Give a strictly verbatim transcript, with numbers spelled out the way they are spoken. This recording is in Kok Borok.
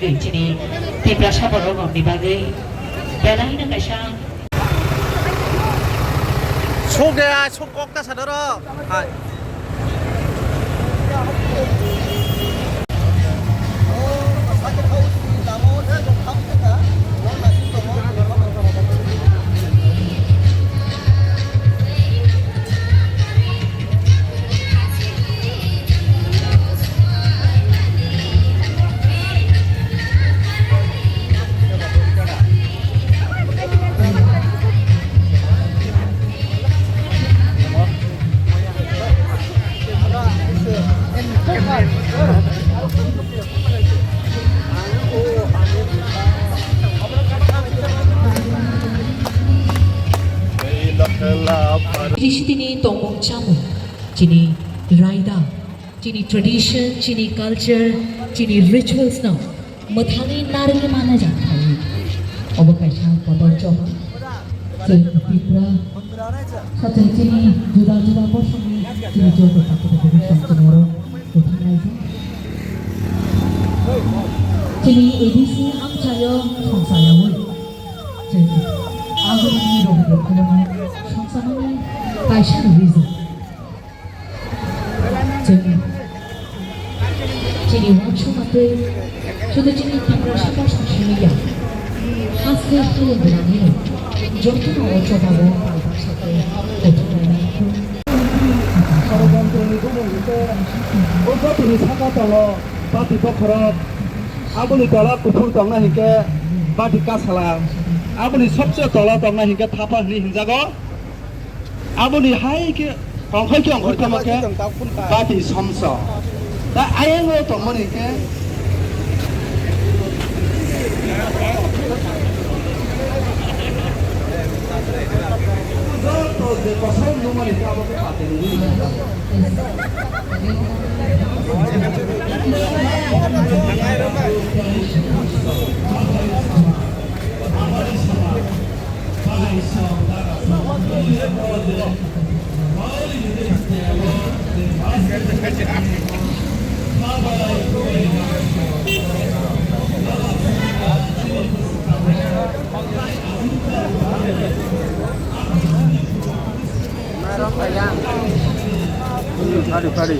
Chini Tiprasa borok rokni bagwi belaino kaisa. Sok de, sok kok ta sadoro. Hai. Chini tongmung chamung, chini raida, chini tradition, chini culture, chini rituals no mwthangwi narwgwi manna jak khlaiwi. Obo kaisa kotor choba. Chwng Tripura, sa chwng chini juda juda bosongni chini joto takhuk takhuk bosong chini oro mwthanglaijak. Chini A D C amchaio songchayaui chwng aguruni rohorok khulumwi songchanani kaisa reason. Chini, chini uansukma tei sudu chini Tiprasa bosong simi ya. Haste hayo gwnangwi jotono o chobao pal baksa tei kothok lainai. Orogontroni bumung hinkhe o jotoni saka tongo bati bokhorok, aboni tola kuphur tongna hinkhe bati kasala, aboni sobse tola tongna hinkhe thapa hwnwi hinjago. Aboni hai khe tongkhai khe ongkhor tamo khe bati somso. Da ayang o tongmani khe joto je kosong nungmani khe abo khe bati nungwi. Pari, pari.